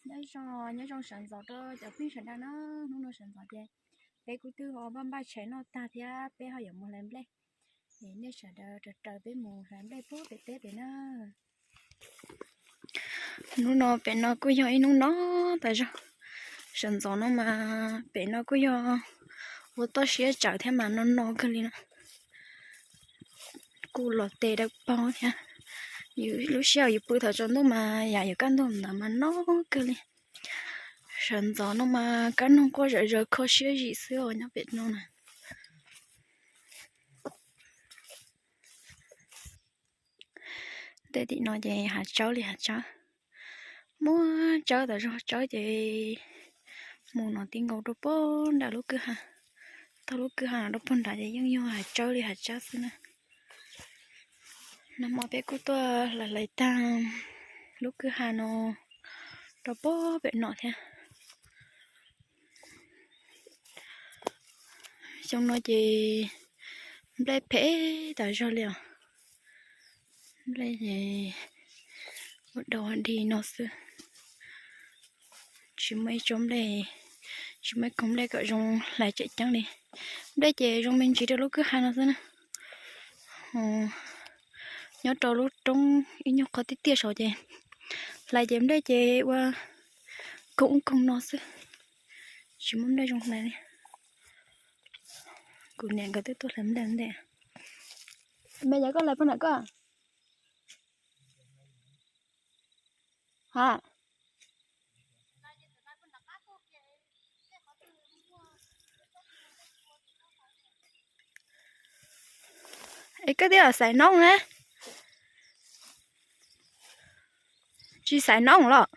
Nyob zoo, nyob zoo sawv ntxov rau cov phooj ywg sawv daws na. Hnub no sawv ntxov ces peb kuj twb ho npaj npaj tshais noj tag thiab peb ho yuav mus hlais nplej. Es nej sawv daws raws raws peb mus hlais nplej puag pem teb pem na. Hnub no pem no kuj yog ib hnub no tas zog. Sawv ntxov no mas pem no kuj yog ua toj siab tsawv thiab mas no no kawg li na. Kuj los tes dawb paug thiab. Yus lub sij hawm yus pw thaum tsaus ntuj mas yam yus kaj ntug ntawd mas no kawg li. Sawv ntxov no mas kab noog quaj zawm zaws kho siab zim xwb os nyob pem no na. Tej tim no ces hav tsawb li hav tsawb, muaj tsawb tas zog, tsawb ces mus no ti nkaus rau pem nram lub kwj ha, tau lub kwj ha no rau pem nrad ces yeej yog hav tsawb li hav tsawb xwb na. Nag hmo peb kuj tuaj hlais hlais tag lub kwj ha no rau pem pem no thiab. Xyoo no ces nplej phem tas zog li os. Nplej ces ua dau dig no xwb. Tsis muaj ib tsob nplej, tsis muaj ib koog nplej kom zoo hlais tseem ceeb li. Nplej ces zoo me ntsis rau lub kwj ha no xwb na. Nyob rau lub roob ib nyuag qhov tiaj tiaj saud ces hlais ces nplej ces ua koog ub koog no xwb, tsis muaj nplej zoo hlais li. Kuv niam nkawd twb tuaj hlais nplej ntej. Me yog koj hlais puag nram koj ha? Es koj twb xaiv noob na, tsis xaiv noob los?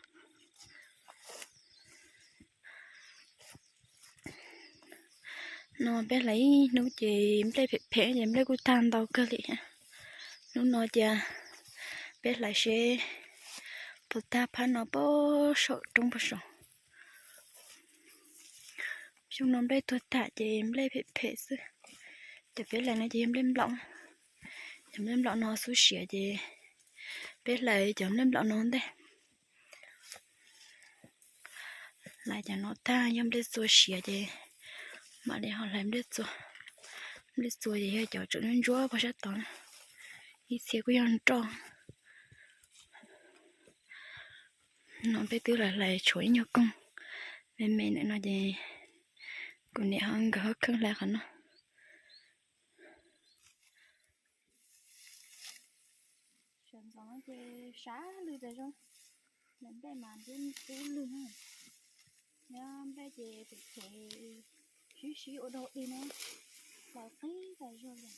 No peb hlais ib hnub ces nplej phem phem ces nplej kuj tag ntau kawg li. Hnub no cia peb hlais seb puas tag phab no pem saum roob pem saud. Xyoo no nplej tuag tam ces nplej phem phem xwb. Cov peb hlais no ces yog nplej nplaum. Cov nplej nplaum no xub siav ces peb hlais cov nplej nplaum no ntej. Hlais cov no tag yog nplej txua siav ces mam li ho hlais nplej txua. Nplej txua ces yog cov tseem ntsuab ntsuab puag sab tod na, ib txhia kuj yog nroj. No peb twb hlais hlais tshuav ib nyuag koog me me ntawm no ces kuv niam ho nkawd ho kheej hlais qhov no. Sawv ntxov no ces sab lwg tas zog, hlais nplej mas ntub ntub lwg na. Nyob nplej ces phem phem, sib sib ua dog dig na, hlais qib tas zog li.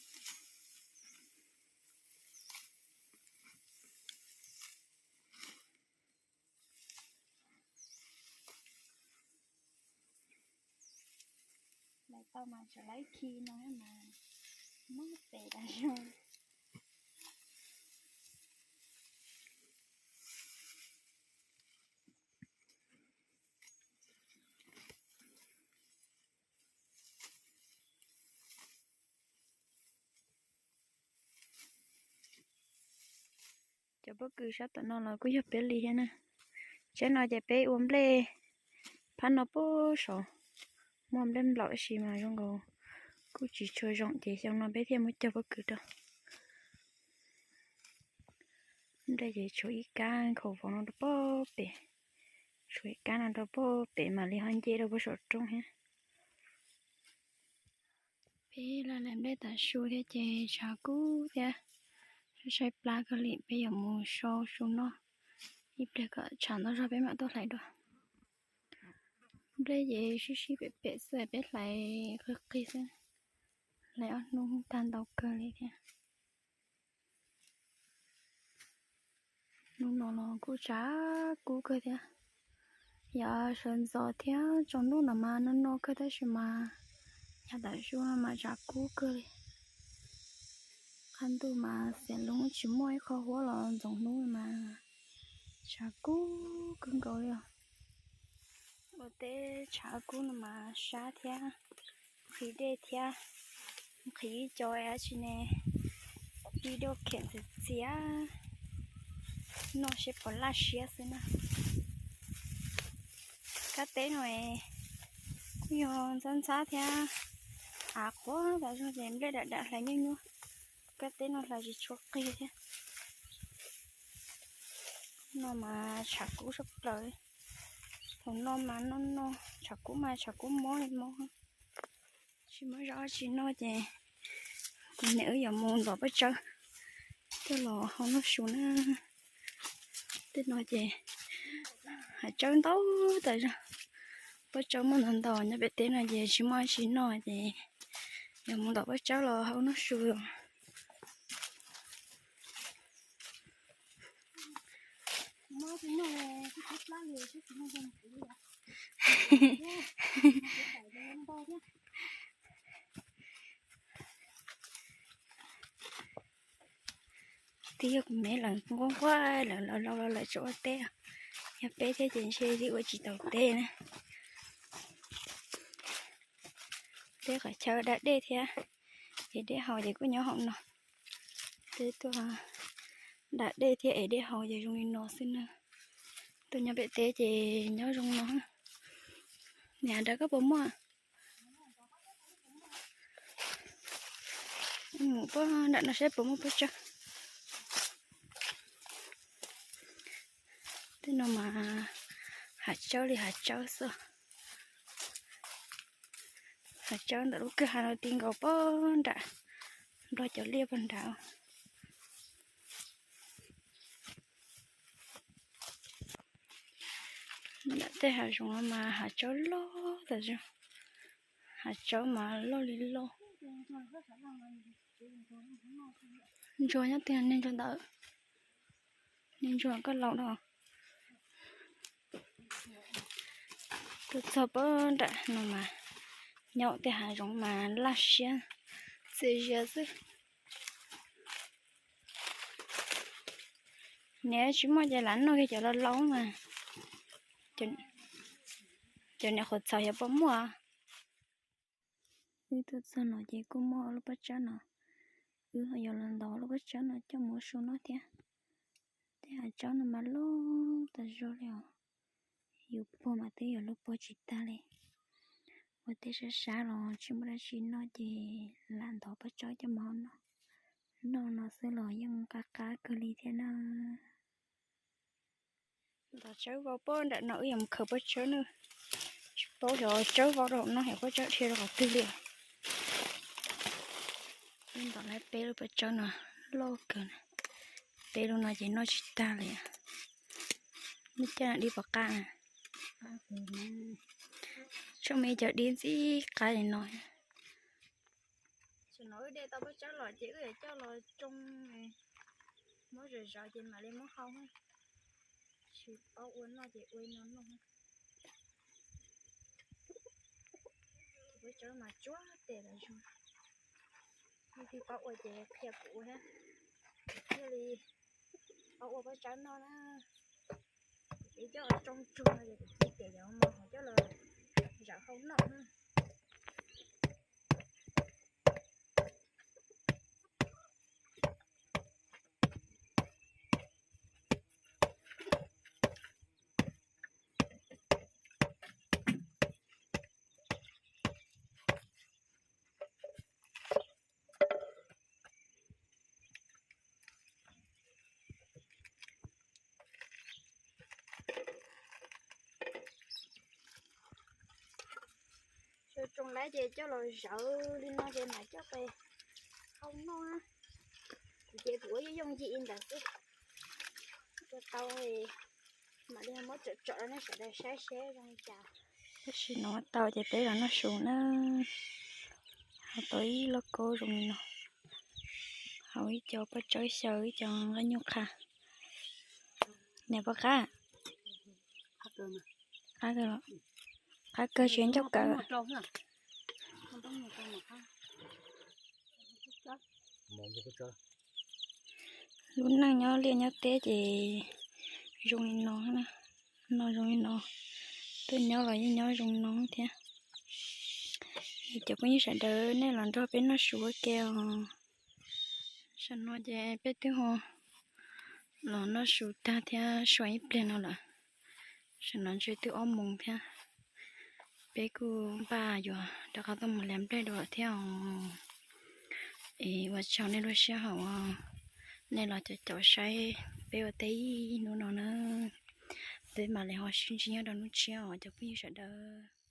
Hlais tau mas tseem laib khi no mas mob pes tas zog. Cov pob kws sab tom no los kuj yog peb li thiab na. Tsheb no ces peb ua nplej phab no puag saud, muaj nplej nplaum tab sis mas zoo nkaus kuj tsis tshua zoo ces xyoo no peb thiaj muab cog pob kws rau. Nplej ces tshuav ib kab nkhaus vov no rau puag pem, tshuav ib kab no rau puag pem mam li ho nce rau puag saum roob thiab. Peb hlais nplej tav su thiab ces tshav kub thiab, saib saib plab kawg li, peb yuav mus sau su noj ib pliag kom tshav ntau zog peb mam tuaj hlais dua. Nplej ces sib sib pem pem xwb, peb hlais qig qig xwb, hlais ob hnub tag ntau kawg li thiab. Hnub no los kuj tshav kub kawg thiab. Yog sawv ntxov thiab tsaus ntuj no mas no no kawg tab sis mas yog tav su no mas tshav kub kawg li. Qab ntuj mas xiav loo tsis muaj ib qho huab los ntxoov hnub mas tshav kub kawg nkaus li os. Ua teb tshav kub no mas sab thiab, nqhis dej thiab, nqhis ib co dab tsi ne, ib doj khem txias txias, noj seb puas laj siab xwb na. Kab teb no kuj yog ntxhab ntxhab thiab, av qhuav tas zog ces nplej dam dam hlais nyuaj nyuaj. Kab teb no hlais tsis tshua qig thiab. No mas tshav kub sab plaws. Thaum no mas no no tshav kub mas tshav kub mob li mob. Tsis muaj zaj dab tsi noj ces kuv niam wb yuav mus ntov pob tsawb coj los hau noj su na. Tej no ces hav tsawb ntau tas zog. Pob tsawb muaj ntau ntau nyob pem teb no ces tsis muaj dab tsi noj ces yuav mus ntov pob tsawb los hau noj su. Twb yog kuv me lawv nquab nquab lawv los laus los lawv tsis ua teb, yog peb thiab ces ntshe twb ua tsis tau teb na. Teb qhov chaw da dej thiab, es dej haus ces kuj nyob hauv no. Peb tuaj da dej thiab es dej haus ces zoo li no xwb na. Tuaj nyob pem teb ces nyob zoo no. Niam, nram koj puas muaj? Mus puag nram no saib puas muaj pob tsawb. Tej no mas hav tsawb li hav tsawb xwb. Hav tsawb ntawm lub kwj ha no ti nkaus puag nram, nplog cov liaj puag nrad. Nram tej hav zoov no mas hav tsawb loj tas zog, hav tsawb mas loj li loj. Ntsuag nyob twg, niag ntsuag ntawd, niag ntsuag koj laus no. Tuaj txog puag nram no mas nyob tej hav zoov mas laj siab txias zias xwb. Niam tsis muaj ces lam noj kiag cov laus laus mas. Cov niam qhuav txhaum xyov puas muaj. Wb tuaj txog no ces kuj muaj lub pob tsawb no, wb ho yuav los ntov lub pob tsawb no coj mus ua su noj thiab. Tej hav tsawb no mas loj tas zog li os. Yus puag mas twb yuav luag puag tsis tag li. Ua teb sab sab los tsis muaj dab tsi noj ces lam ntov pob tsawb coj mus hau noj. Noj no xwb los yeej qab qab kawg li thiab na. Ntov tsawb vau puag nram no wb yuav mus khaws pob tsawb na. Tsis paub xyov tsawb vau rau hauv no xyov pob tsawb dhia rau qhov twg li. Wb ntov lawm peb lub pob tsawb no loj kawg na. Peb lub no ces noj tsis tag li. Muaj caj dib puas qab? Tshuav me cov dib ntxim qab li no. Tam no wb de tau pob tsawb los ces wb yuav coj los tsoo, muab zom zaws ces mam li muab hau. Tsis paub ua noj ces ua li no noj. Pob tsawb mas tsuag tes lawm zoo. Leej twg paub ua ces qhia kuv thiab, thiaj li paub ua pob tsawb noj na. Ces coj tsoo tsuag no ces kuv ci pem cov mos hauv coj los zawv hau noj na. Tsoo lawm ces coj los zawv li no ces mam coj pem hau noj na. Kuv ces kuv ua yooj yooj yim li ntawd xwb. Ua tau mam li muab tsom tsom rau nej sawv daws saib seb zoo li cas. Tab sis no tau ces peb los noj su na. Hau tau ib lauj kaub zoo li no. Hau ib co pob tsawb xyaw ib co nqaij nyuj qha. Niam, puas qab? Qab kawg los? Qab kawg tsis ncauj kawg. Lub neej nyob liaj nyob teb ces zoo li no, no zoo li no, tuaj nyob los yeej nyob zoo no thiab. Cov phooj ywg sawv daws nej los nrog peb noj su ua ke os. Tam no ces peb twb ho los noj su tag thiab so ib pliag no lawm. Tam no ntshe twb ob moos thiab. Peb kuj npaj yuav rov qab tuaj mus hlais nplej dua thiab os. Es ua tsaug nej lub sij hawm uas nej los caum caum saib peb ua teb ib hnub no na. Peb mam li ho sib ntsib nyob rau hnub tshiab os cov phooj ywg sawv daws.